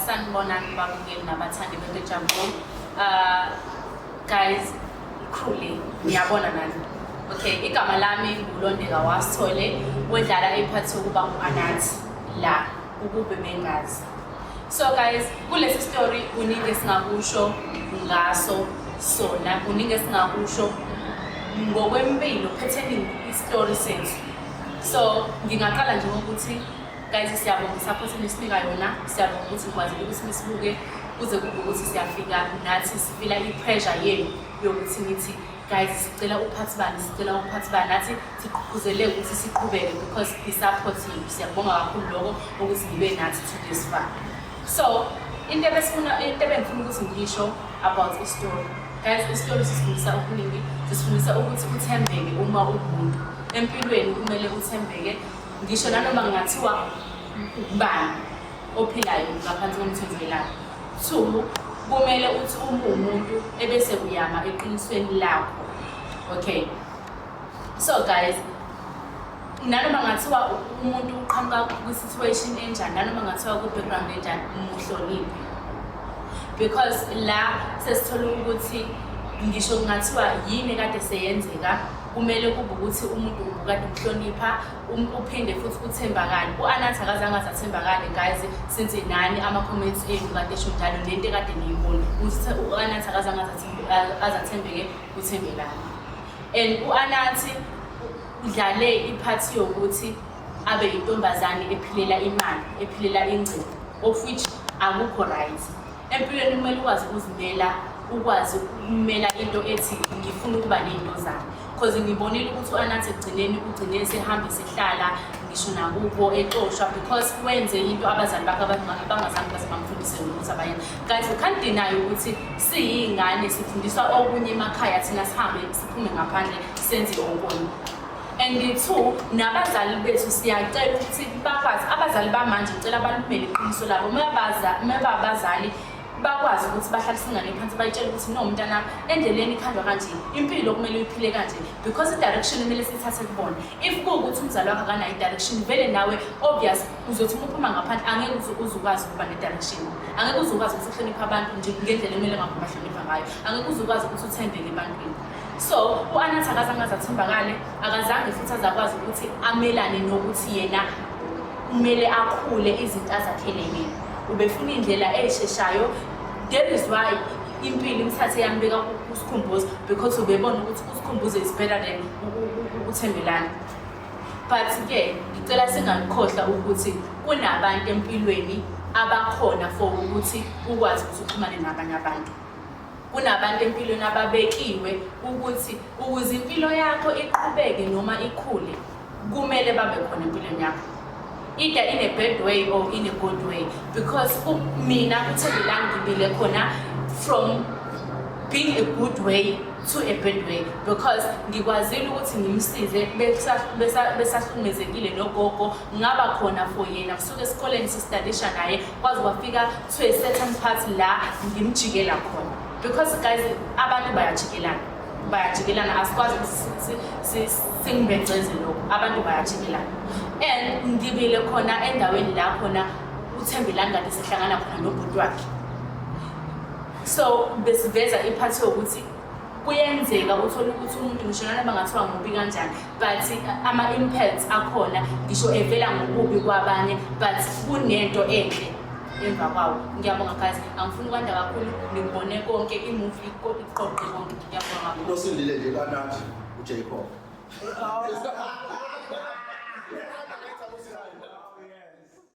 Sanibonani babukeli nabathandi beNtejabu. Guys, crew le niyabona nani. Okay, igama lami nguLondeka Wasithole, wedlala iphathi yokuba ngu-Anathi la ukube bengazi. So guys, kulesi story kuningi esingakusho ngaso sona, kuningi esingakusho ngokwempilo pertaining i-story sethu. So ngingaqala nje ngokuthi, guys, siyabonga i-support enisinika yona. Siyabonga ukuthi nikwazile ukuthi nisibuke kuze kube ukuthi siyafika nathi sifila i-pressure yenu yokuthi nithi, "Guys, sicela uphathi bani, sicela uphathi bani." Nathi sigqugquzeleke ukuthi siqhubeke because i-support yenu. Siyabonga kakhulu lokho ukuthi nibe nathi to this far. So into ebengifuna ukuthi ngisho about i-story, guys, i-story sisifundisa okuningi. Sisifundisa ukuthi uthembeke uma uwumuntu empilweni. Kumele uthembeke ngisho nanoma kungathiwa ubani ophilayo ngaphansi komthunzi welanga. Two, kumele uthi uma uwumuntu ebese uyama eqinisweni lakho. Okay, so guys, nanoma ngathiwa umuntu uqhamuka kwi-situation enjani, nanoma ngathiwa kwi-background enjani, muhloniphe, because la sesithola ukuthi ngisho kungathiwa yini ekade seyenzeka, kumele kube ukuthi umuntu ubukade umhlonipha, uphinde futhi uthembakale. U-Anathi akazange aze athembakale, guys, since nani ama-comments enu kade esho njalo nento ekade niyibona ukuthi u-Anathi akazange aze athembeke kuThembelani. And u-Anathi udlale iphathi yokuthi abe yintombazane ephilela imali, ephilela ingcebo, of which akukho right empilweni. Kumele ukwazi ukuzimela, ukwazi ukumela into ethi ngifuna ukuba ney'nto zami, because ngibonile ukuthi u-Anathi ekugcineni ugcine esehambe sehlala ngisho nakubo exoshwa because wenze into abazali bakhe abangazange baze bamfundise yona ukuthi abayenze. Guys, we can't deny ukuthi siyiy'ngane sifundiswa okunye emakhaya, thina sihambe siphume ngaphandle senze okunye. And two, nabazali bethu siyacela ukuthi bakwazi, abazali bamanje, ngicela balumele iqiniso labo. Uma babazali bakwazi ukuthi bahlalise ingane phansi, bayitshele ukuthi, "No, mntanami, endleleni ikhandwa kanje, impilo kumele uyiphile kanje," because i-direction kumele siyithathe kubona. If kuwukuthi umzali wakho akanayo i-direction vele, nawe obvious uzothi uma uphuma ngaphandle angeke uze ukwazi ukuba ne-direction, angeke uze ukwazi ukuthi uhloniphe abantu nje ngendlela ekumele ngabe bahlonipha ngayo, angeke uze ukwazi ukuthi uthembeke ebantwini. So u-Anathi akazange aze athembakale, akazange futhi azakwazi ukuthi amelane nokuthi yena kumele akhule izinto azakhele yena. Ubefuna indlela ey'sheshayo. That is why impilo imthathe yambeka kuSikhumbuzo, because ubebona ukuthi uSikhumbuzo is better than uThembelani. But-ke ngicela singakukhohlwa ukuthi kunabantu empilweni abakhona for ukuthi ukwazi ukuthi uxhumane nabanye abantu. Kunabantu empilweni ababekiwe ukuthi ukuze impilo yakho iqhubeke noma ikhule, kumele babe khona empilweni yakho, either in a bad way or in a good way, because mina uThembelani ngibile khona from being a good way to a bad way, because ngikwazile ukuthi ngimsize besahlukumezekile nogogo. Ngaba khona for yena kusuka esikoleni, sistadisha naye kwaze kwafika to a certain part la ngimjikela khona, because guys, abantu bayajikelana, bayajikelana. Asikwazi ukuthi singibeceze lokho, abantu bayajikelana. And ngibile khona endaweni la khona uThembelani kade sihlangana khona nobhuti wakhe. So besiveza iphathi yokuthi kuyenzeka uthole ukuthi umuntu ngisho nanoma ngathiwa mubi kanjani, but ama-impacts akhona ngisho evela ngobubi kwabanye, but kunento enhle emva kwawo. Ngiyabonga guys, angifuni ukwanda kakhulu, nikubone konke, i-movie iqoqe konke. Ngiyabonga kakhulu. Umuntu osindile nje kanathi uJacob.